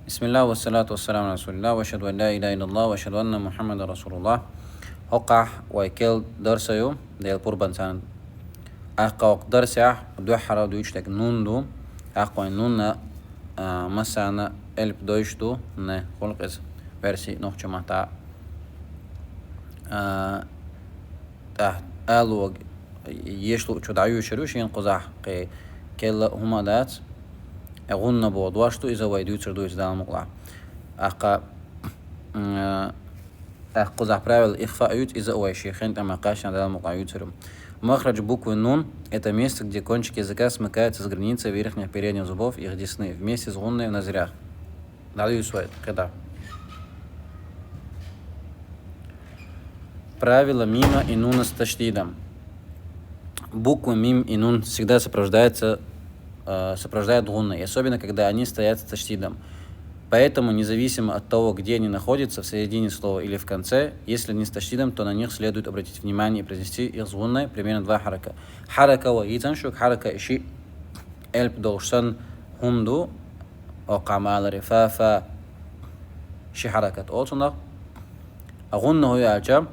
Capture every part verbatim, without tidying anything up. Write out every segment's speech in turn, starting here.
بسم الله والصلاة والسلام على رسول الله، وأشهد أن لا إله إلا الله، وأشهد أن محمدا رسول الله. ХӀокхахь вай кхел дарс ю, Дала пурбанца. ТӀаккха хӀокху дарсехь дуьххьара дуьйцуш дерг нун ду. ТӀаккха вайн нунна, а, массарна элп дойш ду, не, хӀунда аьлча иза версий нохчийн маттахь. А, тӀаккха алуг еш луучо дӀаюьйцур ю шена кхузахь, кхин кхел а хӀума дац. Э, гӀунна боху дош ду, иза вай дуьйцур ду иза, Дала мукъалахь. ТӀаккха, м, тӀаккха кхузахь правила ихфа а юьйцу, иза а вай шен хенан тӀамехь кхаьчча Дала мукъалахь юьйцур ю. مخرج буквы нун — это место, где кончик языка смыкается с границей верхних и передних зубов их десны, вместе с гунной в ноздрях. ДӀадуьйцу вай кхидӀа. Правило мима и нуна с ташдидом. Буквы мим и нун всегда сопровождаются, э, сопровождают гунной, и особенно, когда они стоят с ташдидом. Поэтому, независимо от того, где они находятся, в середине слова или в конце, если они с ташдидом, то на них следует обратить внимание и произнести их с гунной примерно два харака. Харака вай йийцина шуьга, харака ши элп долуш санна хӀума ду, хӀокхахь ма аллара, фа, фа, ши хьаракат олу цунах. А гӀунна хӀун ю аьлча,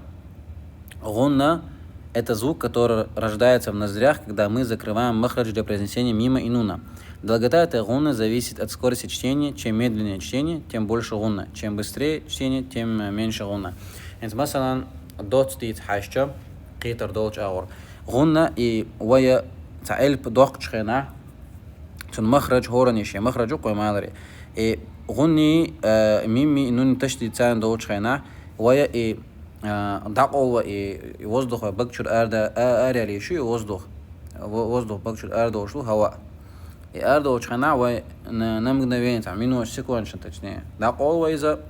гӀунна — это звук, который рождается в ноздрях, когда мы закрываем махрадж для произнесения мима и нуна. Долгота этой гунны зависит от скорости чтения. Чем медленнее чтение, тем больше гунна. Чем быстрее чтение, тем меньше гунна. ХӀинца, масалан, доцца дийца хьаьжча, кхетар долчу агӀор. ГӀунна и вай цхьа элп доккхучу хенахь, цуьнан махрадж хӀоранна шен махрадж ву кхо маларе. И гӀунни, э, мимми, нунни ташдид царна долчу хенахь, вай и, э, дӀакъовла и, и воздух вай багчуьра ара да-, а-, ара яьлла ю и воздух. Во-, воздух багчуьра арадолуш ду хӀаваъ. И арадолчу хенахь вай на, на мгновение, цхьа минута, секундашна, точнее, дӀакъовла вай иза,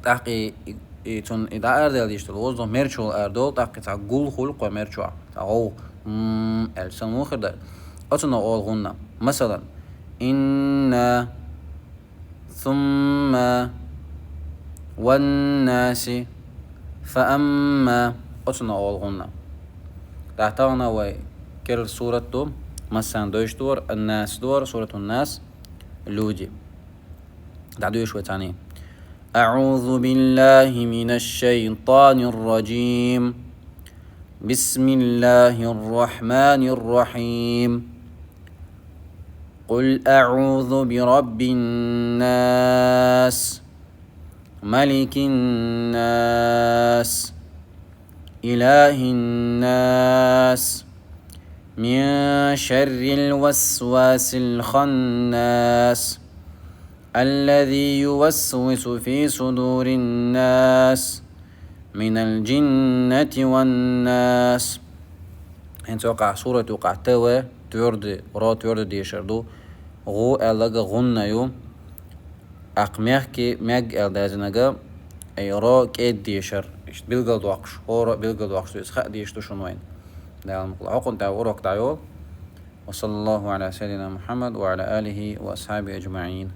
тӀаккха и, и, и цунна и дӀа арадаьлла дийш долу воздух мер чу арадолу, тӀаккха и цхьа гул хуьлу кхо мер чохь, цхьа гӀовгӀа, м-м-м аьлла санна ву хир дара. Оцунах олу гӀунна. Масалан, инна, сумма, ваннаси, фаамма. Оцунах олу гӀунна. ТӀаккха тахана вай керла сурат ду, массарна дойш ду хӀара, Ан-Нас ду хӀара, Суратун-Нас, люди. ДӀадуьйш вай цхьаьний. أعوذ بالله من الشيطان الرجيم. بسم الله الرحمن الرحيم. قل أعوذ برب الناس، ملك الناس، إله الناس، من شر الوسواس الخناس، الذي يوسوس في صدور الناس، من الجنة والناس. ХӀинца хӀокхахь сурат юкъахь Т В, твёрдый, ро твёрдый дешар ду, гӀу аьлларг гӀунна ю, тӀаккха мягкий, мягкий аьлла даьзинарг, и ро кӀеда дешар, иштта билгалдоккхуш, хӀора билгалдоккхуш ду иза, хаа дийш ду шуна вайна. Дала мукъалахь, хӀокхунна тӀехь урок дӀайолу. وصلى الله على سيدنا محمد وعلى آله وأصحابه أجمعين.